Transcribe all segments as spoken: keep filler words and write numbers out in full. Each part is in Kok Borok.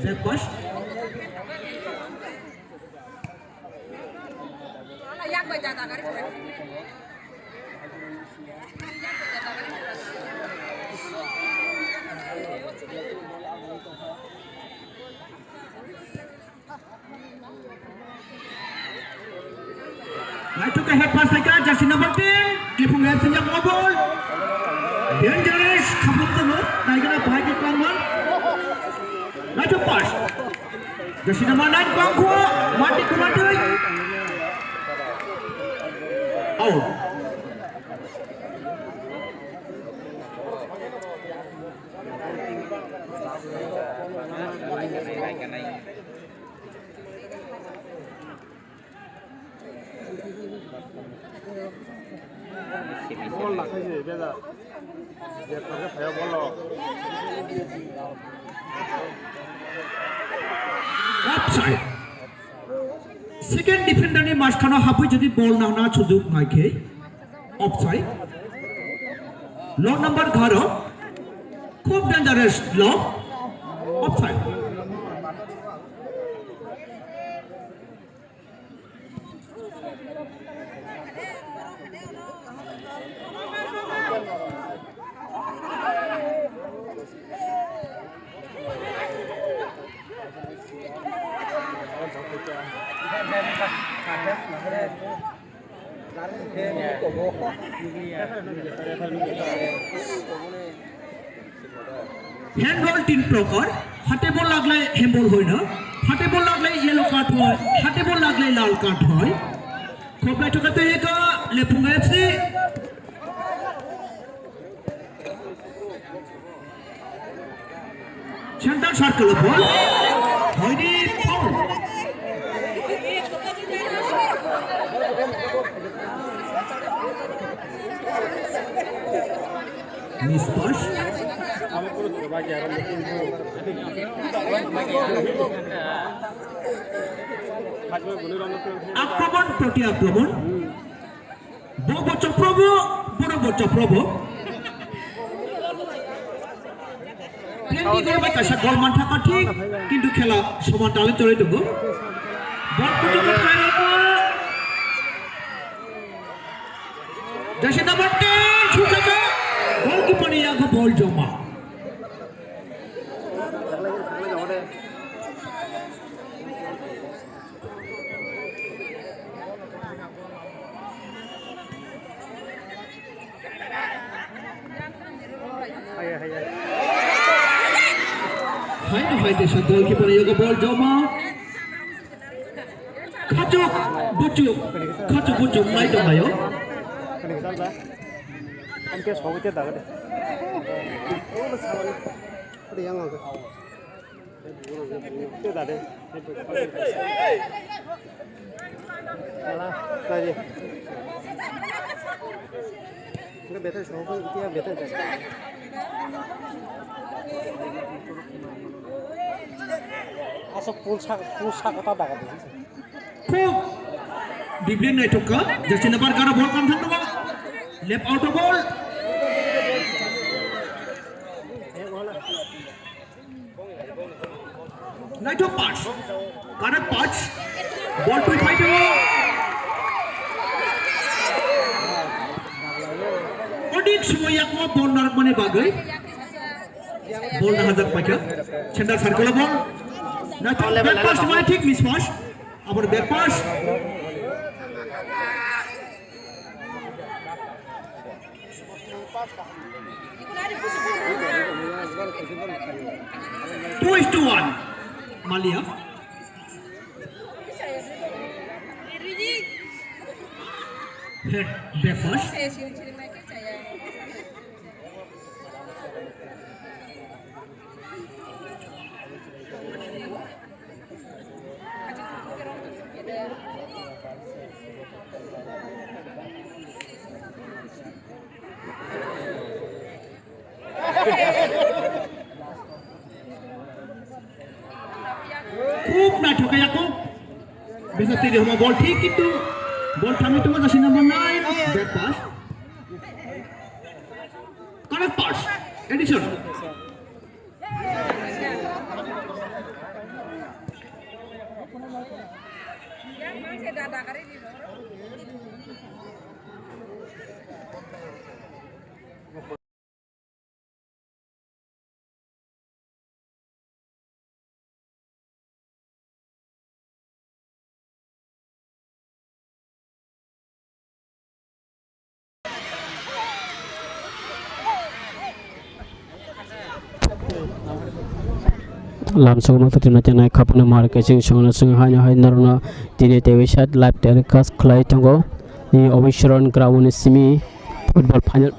Back pass. Naithok khe head pass phaikha, jersey number ten, Lipung F C ni yakmo ball. Dangerous, khapang tongmo, naigana bahai khe kwlangma. Naithok pass. Jersey number nine, Kwangkhu, Mati Kumatwi. Out. Bol lakhai se beda. Bol khe phaya bol. Offside. Second defender ni maskano hapui jodi bol nangna sujuk naikhe offside. Lot number garo. Khub dangerous lot. Offside. Hand ball tin prokar, hate ball lagle hand ball hoino, hate ball lagle yellow card hoi, hate ball lagle lal card hoi. Khoblai thoka tei eka Lepung F C. Center circle o ball. Hoidi foul. Miss pass. আক্রমণ প্রতি আক্রমণ। Bo bo chokrobo, borok bo chokrobo. Penalty gol bai kaisa gol manthaka thik, kintu khela soman tale choli tongo. Ball kuchuk khe khairokma. Jersey number ten, Sukhaja. Goalkeeper ni yago ball joma. Haino hai tesa goalkeeper yogo ball joma. Khachuk buchuk, khachuk buchuk nai tong laio. Amke sogite dagade. Ode yang angke. Asok pul sak, pul sak kata daga de. Khub dibli naithok kha, jersey number garo ball kam thang tongo. Left out ball. Naithok pass. Correct pass. Ball twi phai tongo. Odik somoy yakmo ball narwkmani bagwi. Ball nahajak paikha. Center circle o ball. Naithok back pass mai thik miss pass. Aboni back pass. Two is to one. Malia. Head back pass. Khub naithok khe yakung. Bisa tiri homa ball thik kintu ball thangwi tongo jersey number nine. Back pass. Correct pass. Addition. Lamsok no tini tini khapno mar keching songno song haino hai norno tini tewi sat live telecast khlai tongo. Ni Obisoron ground ni simi football final.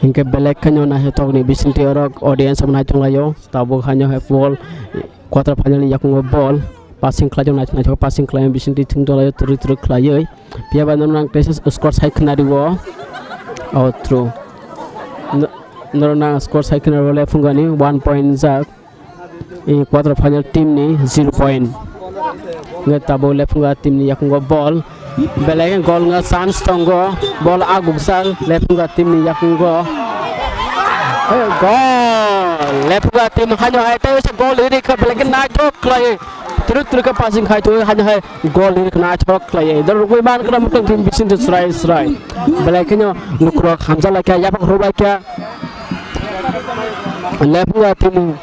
Hinkhe belai kheno naithotok ni bisingtwi orok audience bo naithok laio. Tabuk haino hai ball quarter final ni yakungo ball. Passing khlai tongo, naithok naithok passing khlai bisingtwi thwng tonglaio, twrwk twrwk khlaiwi. Phiya ba norok ang teisa score sai khna rwo. Oh, true. No-, norok ang score sai khna rwo le phunukani one point jak. I quarter final team ni zero point. Nge tabuk lephunga team ni yakungo ball. Belai khe goal wngna chance tongo. Ball agukjak lephunga team ni yakungo. Hey, goal! Lephunga team haino hai tei goal rikha belai khe naithok khlai. Twrwk twrwk khe passing khai twi haino hai goal rikha naithok khlai. Dor rugwi man kra mutung team bising srai srai. Belai kheno lukurok hamjak lai kha, yaphak rwbai kha. Lephunga team ni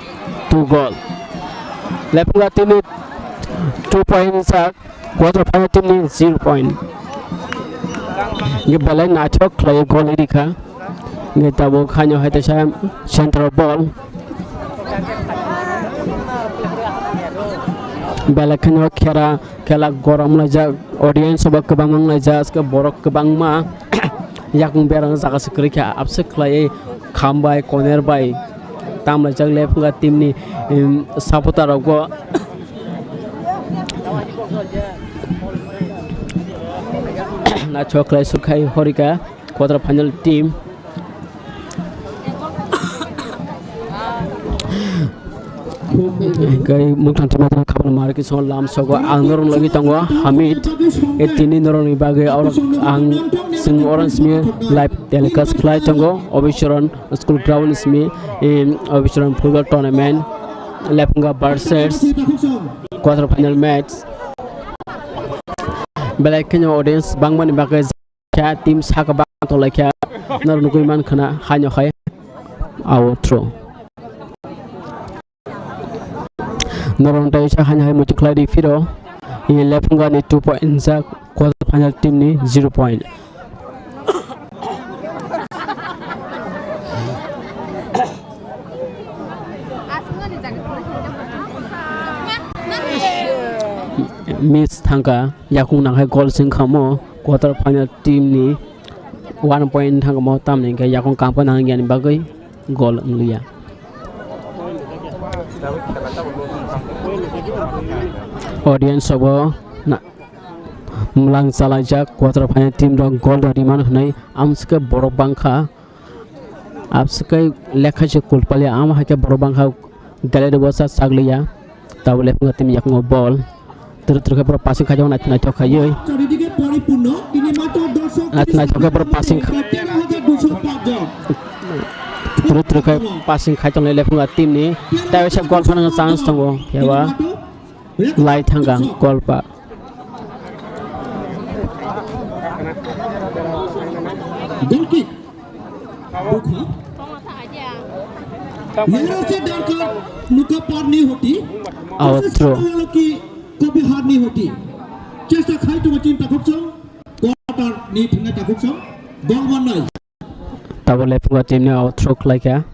two goal. Lephunga team ni two point sak. Quarter final team ni zero point. Nge belai naithok khlai goal rikha. Nge tabuk haino hai teisa central ball. Belai kheno khera khela gorom laijak, audience bo kwbangma wnglaijak, aske borok kwbangma yakung berajak jaga se kwrwi kha, abse khlaiwi kham bai koner bai. Tamlaijak lephunga team ni, em, supporter rok bo naithok khlai sukha horika quarter final team. Kai mukthang thima thima khabang mar khe song lam sogo ang norok lagi tongo Hamid. E tini norok ni bagwi oro ang sing orange mi live telecast khlai tongo Obisoron school ground simi, em, Obisoron football tournament Lephunga versus quarter final match. Belai kheno audience bangmani bagwi kha, team saka bang tolai kha, norok nugwi man khana haino hai outro. Norok tai sa haino hai muchuk khlai ri phiro. Ini lephunga ni two point jak quarter final team ni zero point. Miss thangka yakung nang hai goal sing khamo quarter final team ni one point thangkamo tamni hwnkhe yakung kam khe nang yani bagwi goal wngliya. Audience obo na-, mwlang chalaijak quarter final team rok goal rwdi mano hwnwi amswkhe borok bangkha. Abswkhe lekha se kulpali, amo hai khe borok bangkha gallery bo sa chakliya. Tabuk lephunga team yakungo ball. Twrwk twrwk khe borok passing khaijak naithok naithok khaiwi. Naithok naithok khe borok passing kha-, twrwk twrwk khe passing khai tongnai lephunga team ni. Tei waisa goal phano chance tongo. Phiya ba lai thangkha goal pa. Goal kick. Bukha. Lehra se darkar nuka parni hoti. Out throw. Koshish karne walo ki kabhi har nahi hoti. Chesta khai tongo team takhuk chong. Quarter ni thwngna takhuk chong. Goal mannai. Tabuk lephunga team ni out throw khlaikha.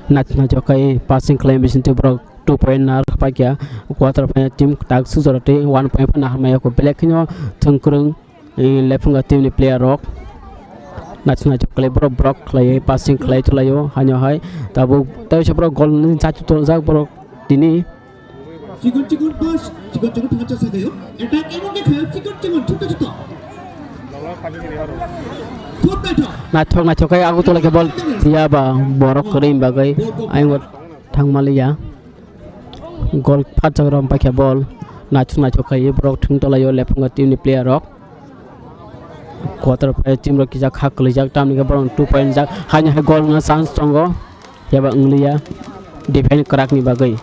Naithok naithok khe passing khlai bisingtwi borok two point na rwkha paikha. Quarter final team tak sujoro tei one point phano hamya kho belai kheno thwngkwrwng, eh, lephunga team ni player rok. Naithok naithok khlai borok block khlaiwi passing khlai tonglaio haino hai tabuk tei borok goal ni chachu tongjak borok tini. Chikon chikon pass, chikon chikon thangcha sakayo. Attack emon khe khayo, chikon chikon, chukta chukta. Khub naithok. Naithok naithok khe Agartala khe ball phiya ba borok kwrwi bagwi ayung thangmaliya. Goal phatjak rom paikha ball. Naithok naithok khe borok thwng tolaio lephunga team ni player rok. Quarter final team rok kisa kha kwlijak tamni khe borok two point jak. Haino hai goal wngna chance tongo. Phiya ba wngliya. Defend kwrak ni bagwi.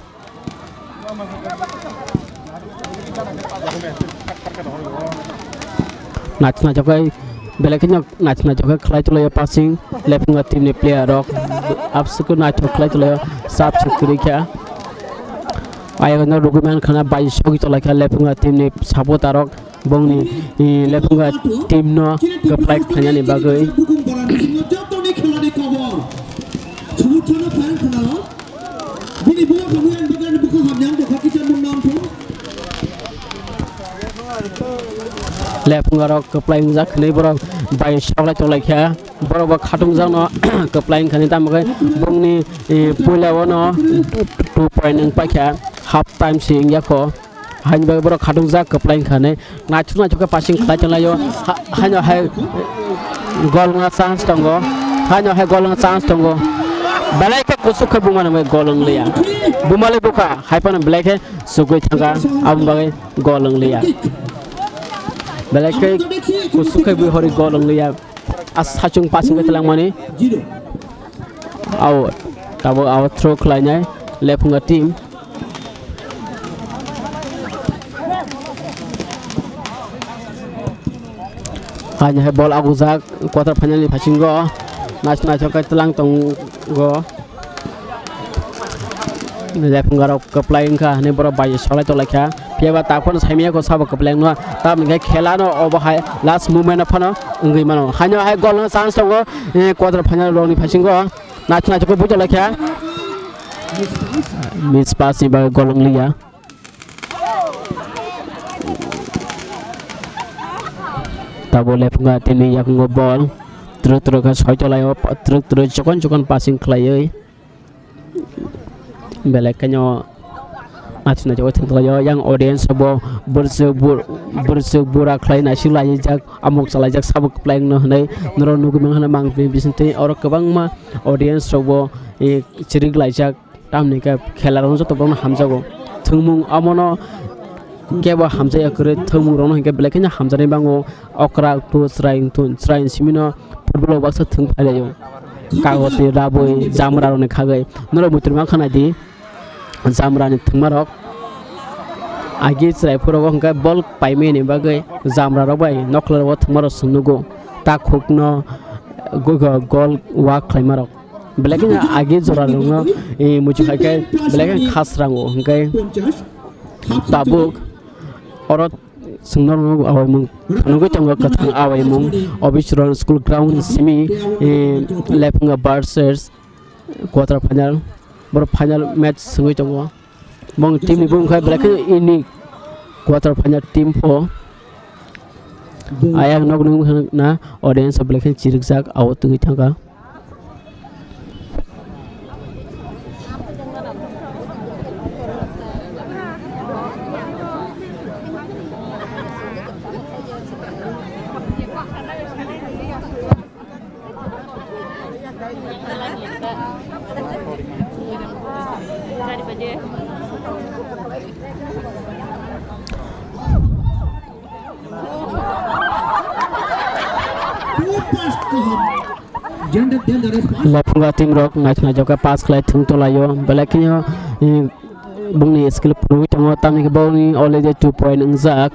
Naithok naithok khe belai kheno naithok naithok khe khlai tonglaio passing lephunga team ni player rok. Abswk naithok khlai tonglaio sap se kwrwi kha. Ayakno rugwi man khana bai sogwi tonglaikha lephunga team ni supporter rok. Bongni, eh, Lephunga team no kwplai khlainani bagwi. Lephunga rok kwplai wngjak hwnwi borok bai soklai tonglaikha. Borok bo khatungjakno kwplai wngkha, tamo khe bongni, eh, puila o no two point wng paikha, half time se wngya kho. Haini bagwi borok khatungjakha kwplai wngkha hinwi. Naithok naithok khe passing khlai tonglaio. Ha-, haino hai goal wngna chance tongo. Haino hai goal wngna chance tongo. Belai khe kuchuk khe buma nangbai goal wngliya. Bumali bukha hai phano belai khe chugwi thangkha, aboni bagwi goal wngliya. Belai khe kuchuk khe bui hori goal wngliya. A sachung passing khe twlangmani. Out. Tabuk out throw khlainai Lephunga team. Haini hai ball agujak quarter final ni phasingo. Naithok naithok khe twlang tongo. Lephunga rok kwplai wngkha hwnwi borok bai soklai tonglaikha. Phiya ba ta phano saimanya kho sabo kwplai wngno. Tamoni khe khela no obo hai last moment o phano wngwi mano. Haino hai goal no chance tongo, eh, quarter final rok ni phasingo. Naithok naithok khe bui tonglaikha. Miss pass ni bagwi goal wngliya. Tabuk Lephunga team ni yakungo ball. Twrwk twrwk khe soi tonglaio, twrwk twrwk chikon chikon passing khlaiwi. Belai kheno naithok naithok thwng tonglaio. Yang audience rok bo bwrwswk bur-, bwrwswk bura khlai naisik laijak, amuk chalaijak sabo kwplai wngno hwnwi norok nugwi mangkha na mangpili bisingtwi oro kwbangma audience rok bo, eh, chirik laijak. Tamoni khe khela rok joto borok no hamjago. Thwngmung omono kebo hamjaya kwrwi, thwngmung rok no hinkhe belai kheno hamjaknai bango. Okra wngthu, chwrai wngthu, chwrai ni simi no football rok baksa thwng phai laio. Kagoj ni rabwi, jamra rok ni khagwi. Norok muitu ma khna di, jamra ni thwngma rok. Agi chwrai phuru rok hinkhe ball paimani bagwi jamra rok bai nokla rok o thwngma rok chwng nugo. Takhuk no go-, go-, goal walk khlaima rok. Belai kheno agi jora rokno, eh, muitu hai khe belai kheno khasrango, hinkhe tabuk oro chwngno rwngmung awaimung phunugwi tongo, kwthang awaimung. Office Road School Ground simi, eh, Lephunga versus quarter final, boro final match swngwi tongo. Bong team ni bung khai belai kheno ini quarter final team pho. Ayang nok nung na audience belai kheno chirikjak, awo tungwi thangkha. Lephunga team rok naithok naithok khe pass khlai thwng tonglaio, belai kheno, eh, bongni skill phunugwi tongo, tamni khe bongni already two point wngjak.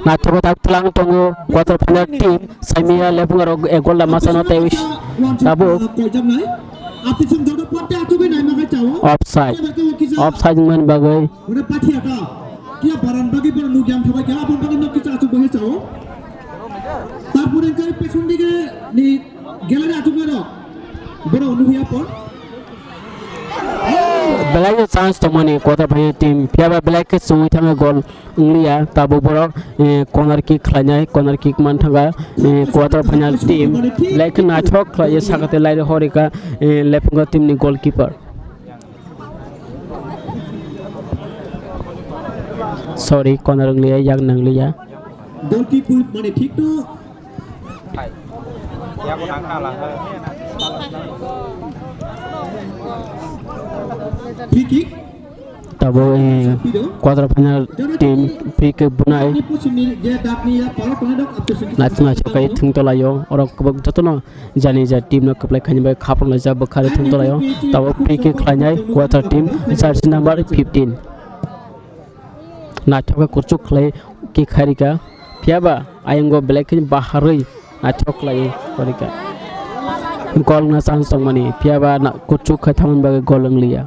Naithok tak twlang tongo quarter final team, saimaya Lephunga rok ek goal da masano tei tabuk offside, offside wngmani bagwi. Tarpore hwnkhe peson dige ni gallery achuknai rok borok nukya por. Belai no chance tongmani quarter final team, phiya ba belai khe chumui thangwi goal wngliya, tabuk borok, eh, corner kick khlainai, corner kick man thangkha, eh, quarter final team, belai khe naithok khlaiwi sakate lai horika, eh, Lephunga team ni goalkeeper. Sorry, corner wngliya, yak nangliya. Goalkeeper mane thik no. Free kick. Tabuk, eh, quarter final team free kick bunai. Naithok naithok khe thwng tonglaio, orok kwbak jotono jani ja team no kwplai khaini bai khapang laijak bwkha rw thwng tonglaio. Tabuk free kick khlainai quarter team, jersey number fifteen. Naithok khe kuchuk khlai kick khairika, phiya ba ayang o belai khe baharwi naithok khlaiwi khairika. Goal wngna chance tongmani, phiya ba na-, kuchuk khe thamani bagwi goal wngliya.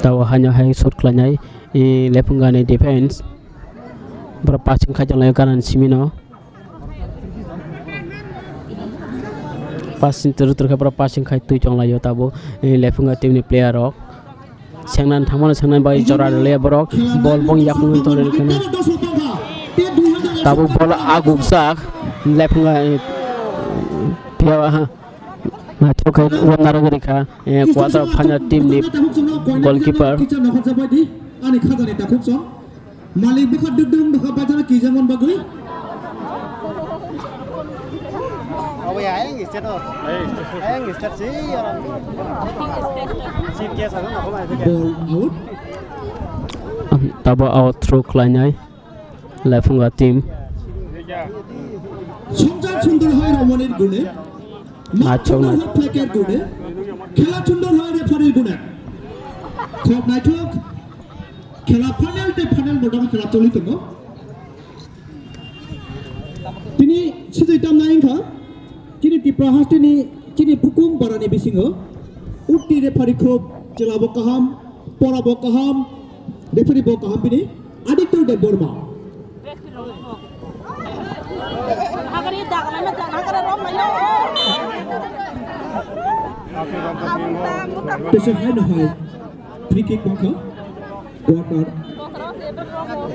Tabo haino hai shoot khlainai, eh, Lephunga ni defense. Borok passing khai tonglai gana ni simi no. Passing turu turu khe borok passing khai twi tonglaio tabo, eh, Lephunga team ni player rok. Sengnan thangmano sengnan bai jora rwlaiya borok. Ball bong yakung tongwi rwkhe no. Tabuk ball agukjak. Lephunga, eh, phiya, ha. Naithok khe uanaro gori kha, eh, quarter final team ni goalkeeper. Ani khajani takhuk song. Malik bwkha dudum bwkha bajaro kijamon bagwi. Obo ya, ayang start o. Ayang start si, ora. Si kya sa na, obo ya. Ball out. Tabo out throw khlainai Lephunga team. Songjan sundor hai Romonir gune. Mat sundor hai player gune. Khela sundor hai referee gune. Khok naithok. Khela final tei final bodong khela choli tongo. Tini sijai tamna wngkha, chini Tipra hasteni, chini bukung barani bisingo, utti referee khub chwlabo kaham, porabo kaham, referee bo kaham bini, Aditya Debbarma. Tese hai no hai, free kick bangkha, quarter,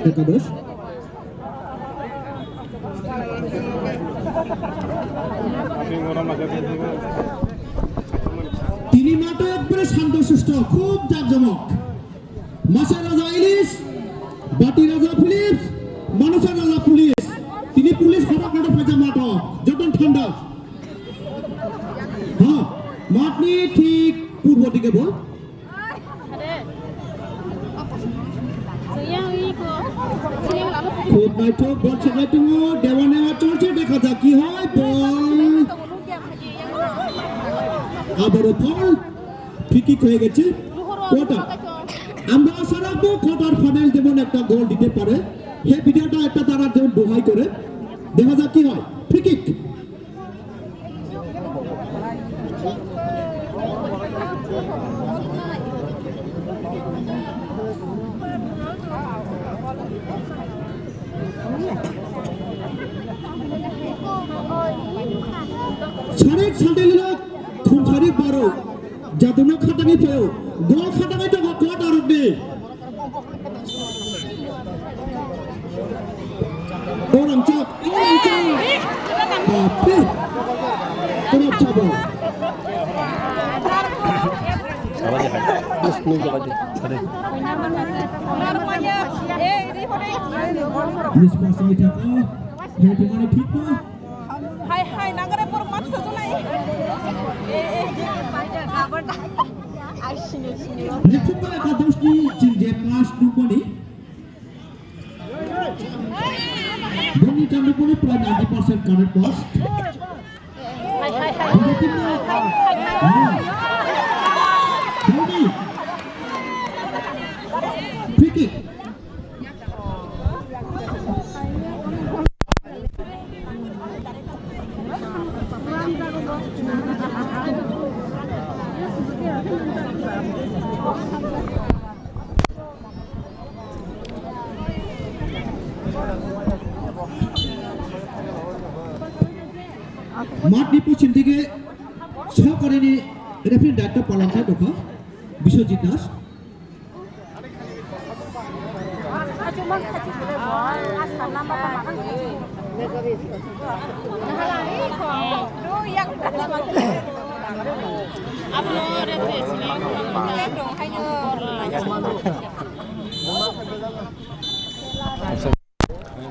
ekadosh. Tini mato ekbare shanto susto, khub jakjomok. Masa Raja Ilis, Bati Raja Philips, Manusa Raja Police. Tini police khodak khodak phaijak mato, joton thanda. Ha, matni thik purbo dike bol. Khub naithok bol cheknai tongo, dewa newa chorche dekha jak ki hoi bol. Abarw foul, free kick হয়ে গেছে। Quarter. আমরা আশা রাখবো quarter final যেমন একটা গোল দিতে পারে। এই ভিডিওটা একটা তারা যেমন দোহাই করে। দেখা যাক কি হয়। Free kick. Sarik sandalino khumsari baro. Jaduna khatangwi phaio. Gol khatangwi tongo quarter rokni. Orang chak, orang chak. Bapre. Terus chak. Miss passing attack. Heading mana thik na? Hai, hai, nangare por mat sa tunai. Ai, sini, sini. Left foot mana ka dos ni jing je pass number ni. Boni kandu boni pura ninety percent correct pass. Hai, hai, hai. Boni team na. Boni. Free kick. Matni pochim dige sohkarini referee daitto palon khai tongkha Biswajit Das.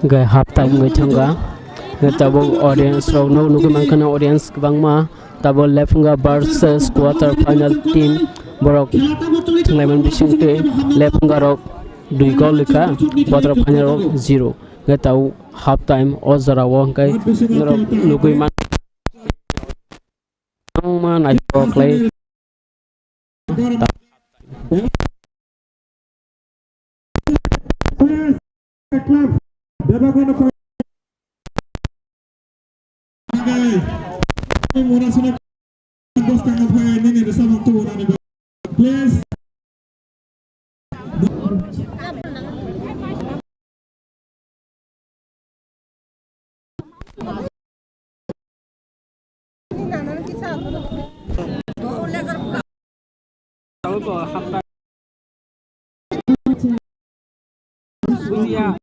Hwnkhe half time wngwi thangkha. Tabuk audience rok no nugwi mankha, audience kwbangma. Tabuk Lephunga versus quarter final team, borok thwnglaimani bisingtwi Lephunga rok dui goal rwkha, quarter final rok zero. Hwnkhe tabuk half time o jora o hwnkhe norok nugwi man. Kwbangma naithok khlai. Please. Bujiya.